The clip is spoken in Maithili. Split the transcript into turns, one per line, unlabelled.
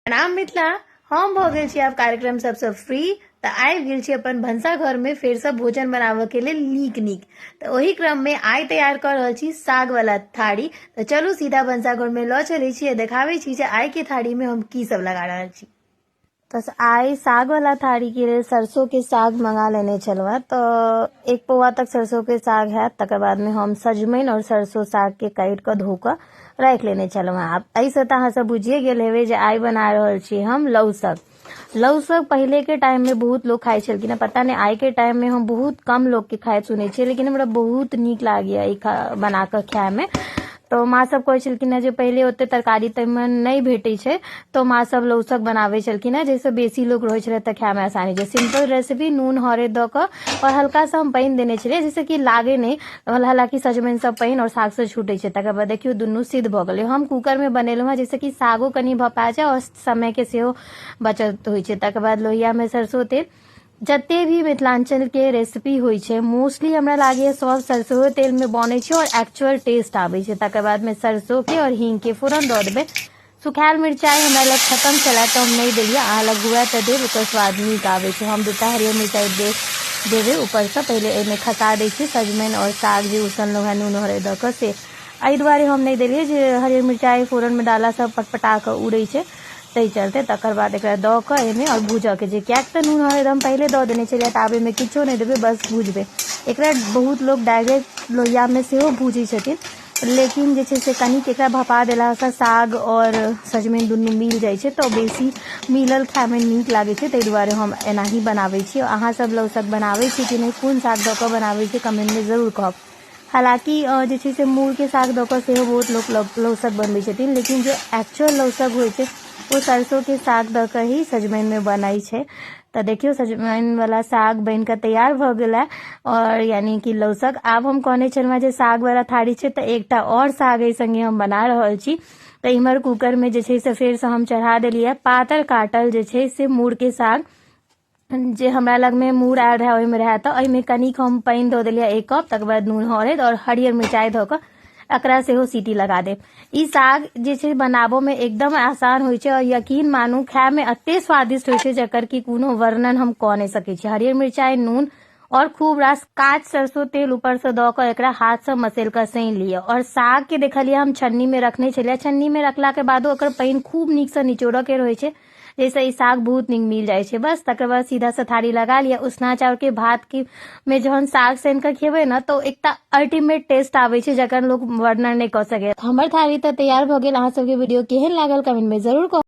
प्रणाम मिथिला। हम भऽ गेल छी आब कार्यक्रम सबसँ फ्री, तऽ आबि गेल छी अपन भनसा घरमे फेरसँ भोजन बनाबऽके लेल नीक नीक। तऽ ओहि क्रममे आइ तैयार कऽ रहल छी सागवला थारी। तऽ चलू सीधा भनसा घरमे लऽ चलै छी आ देखाबै छी जे आइके थारीमे हम की सब लगा रहल छी। तऽ आइ सागवला थारीके लेल सरसोके साग मंगा लेने छलहुँ हेँ। तऽ एक पौआ तक सरसोके साग हैत। तकर बादमे हम सजमनि आओर सरसो सागके काटि कऽ धो कऽ राखि लेने छलहुँ हेँ। आब एहिसँ तऽ अहाँ सब बुझिए गेल हेबै जे आइ बना रहल छी हम लौसक। लौसक पहिलेके टाइममे बहुत लोक खाइ छलखिन हेँ, पता नहि आइके टाइममे हम बहुत कम लोकके खाइत सुनै छियै, लेकिन हमरा बहुत नीक लागैए ई बना कऽ खायमे। तऽ माँ सब कहै छलखिन हेँ जे पहिले ओते तरकारी तीमन नहि भेटै छै, तऽ माँ सब लौसक बनाबै छलखिन हेँ, जाहिसँ बेसी लोक रहै छलै तऽ खायमे आसानी छै। सिम्पल रेसिपी, नून हरैद दऽ कऽ आओर हल्का सा हम पानि देने छलियै, जाहिसँ कि लागै नहि। हालाँकि सजमनि सब पानि आओर सागसँ छूटै छै। तकर बाद देखियौ दुनू सिद्ध भऽ गेलै। हम कूकरमे बनेलहुँ हेँ, जाहिसँ कि सागो कनि भपा जाय आओर समयके सेहो बचत होइ छै। तकर बाद लोहियामे सरसो तेल, जते भी मिथिलाञ्चलके रेसिपी होइ छै मोस्टली हमरा लागैए सब सरसोए तेलमे बनै छै आओर एक्चुअल टेस्ट आबै छै। तकर बादमे सरसोके आओर हींगके फोरन दऽ देबै। सुखायल मिरचाइ हमरा लग खतम छलै तऽ हम नहि देलियै, अहाँ लग हुए तऽ देब, ओकर स्वाद नीक आबै छै। हम दूटा हरियर मिरचाइ दे देबै ऊपरसँ। पहिले एहिमे खसा दै छी सजमनि आओर साग जे उसनलहुँ हेँ नून हरैद दऽ कऽ से। एहि दुआरे हम नहि देलियै जे हरियर मिरचाइ फोरनमे डाललासँ पटपटा कऽ उड़ै छै, ताहि चलते। तकर बाद एकरा दऽ कऽ एहिमे आओर भूजऽके छै, किएक तऽ नून हरैद हम पहिले दऽ देने छलियै, तऽ आब एहिमे किछो नहि देबै, बस भूजबै एकरा। बहुत लोक डायरेक्ट लोहियामे सेहो भूजै छथिन, लेकिन जे छै से कनिक एकरा भपा देलासँ साग आओर सजमनि दुनू मिल जाइ छै, तऽ बेसी मिलल खायमे नीक लागै छै। ताहि दुआरे हम एनाही बनाबै छी। अहाँ सब लौसक बनाबै छी कि नहि, कोन साग दऽ कऽ बनाबै छी, कमेन्टमे जरूर कहब। हालाँकि जे छै से मूरके साग दऽ कऽ सेहो बहुत लोक लौसक बनबै छथिन, लेकिन जे एक्चुअल लौसक होइ छै ओ सरसोके साग दऽ कऽ ही सजमनिमे बनै छै। तऽ देखियौ सजमनिवला साग बनि कऽ तैयार भऽ गेलै आओर यानी कि लौसक। आब हम कहने छलहुँ हेँ जे सागवला थारी छै, तऽ एकटा आओर साग एहि सङ्गे हम बना रहल छी। तऽ इम्हर कूकरमे जे छै से फेरसँ हम चढ़ा देलियै पातर काटल जे छै से मूरके साग, जे हमरा लगमे मूर आयल रहए ओहिमे रहए। तऽ एहिमे कनिक हम पानि दऽ देलियै 1 कप, तकर बाद नून हरैद आओर हरियर मिरचाइ दऽ कऽ एकरा सेहो सीटी लगा देब। ई साग जे छै बनाबऽमे एकदम आसान होइ छै आओर यकीन मानू खायमे एते स्वादिष्ट होइ छै जकर कि कोनो वर्णन हम कऽ नहि सकै छी। हरियर मिरचाइ, नून आओर खूब रास काँच सरसो तेल ऊपरसँ दऽ कऽ एकरा हाथसँ मसैल कऽ सानि लिअ। आओर सागके देखलियै हम छन्नीमे रखने छलियै, छन्नीमे रखलाके बादो ओकर पानि खूब नीकसँ निचोड़ऽके रहै छै, जाहिसँ ई साग बहुत नीक मिल जाइ छै। बस तकर बाद सीधा सँ थारी लगा लिअ। उसना चाउरके भात के मे जहन साग सानि कऽ खेबै ने तऽ एकटा अल्टीमेट टेस्ट आबै छै, जकर लोक वर्णन नहि कऽ सकैए। हमर थारी तऽ तैयार भऽ गेल। अहाँ सबके वीडियो केहन लागल कमेंटमे जरूर कहू।